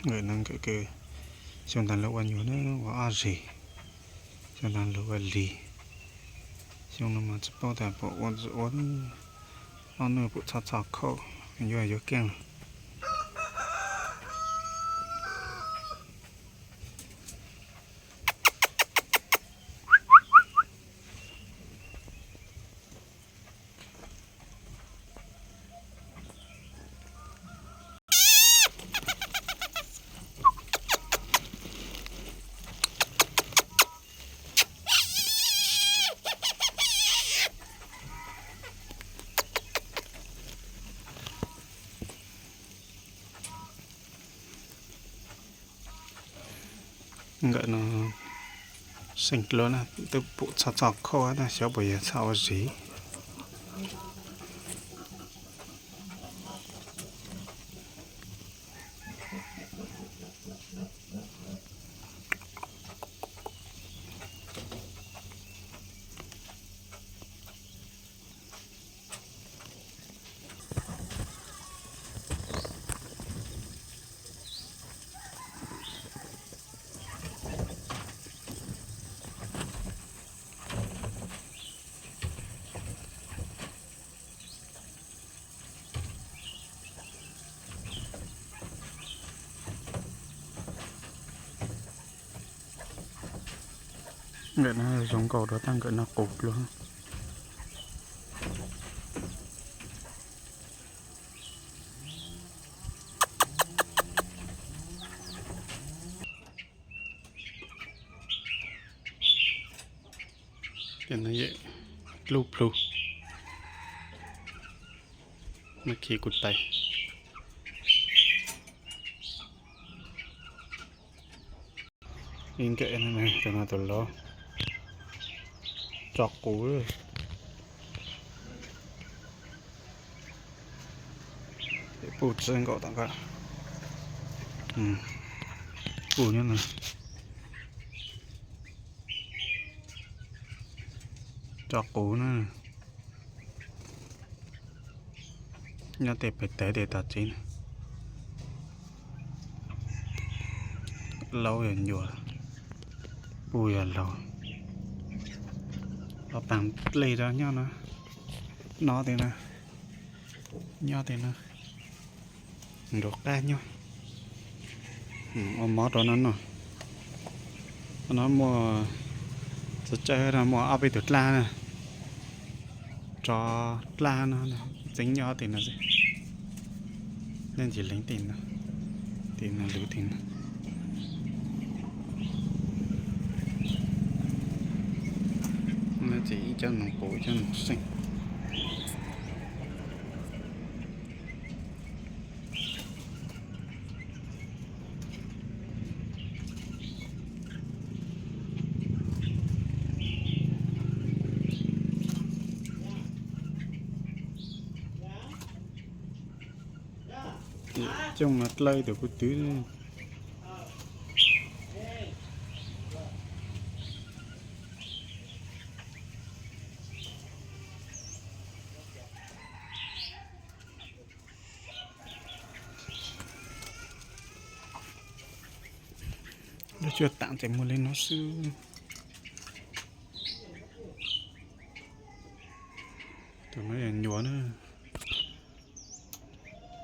Nkawm no nkawm kws xyoo tas lug ua nyuam na, ua ob zig, xyoo tas lug ua lig. Xyoo no mas tsis paub tas puas ua tsis ua, ob nub pum txhob txhob khauj, yuav yuav keej lawm. Nkawm no seem dlua na, twb pum txhob txhob khauj na, xyov puas yog txhob ua zig. Nkawm no zoo nkauj dua tab nkawm no qus dlua. Cov no yog dlub plhu, no khi kuv tais. Ib nkawm no, tus no tus laus, tso quv. Puj txwv nkaus tom qab, puj nyob no, tso quv na. Nyob tej pem tawv tej tom tsev na. Laub yog nyuam, puj yog laus. Los paas dlej rau nyob no, no tej no, nyob tej no, nraum qab nyob. Ua mov rau no noj. No muaj, txawv txawv no muaj ob peb tug dlab na, tso dlab no, txeev nyob tej no xwb. Nyob ntsis leev tej no, tej no lwv tej no. Ces ib cov noog quv ib cov noog seej. Coj mus dlawb tus kuv twv. Lub cuaj tam ces muaj li no xwb. Tus no yog nyuam na.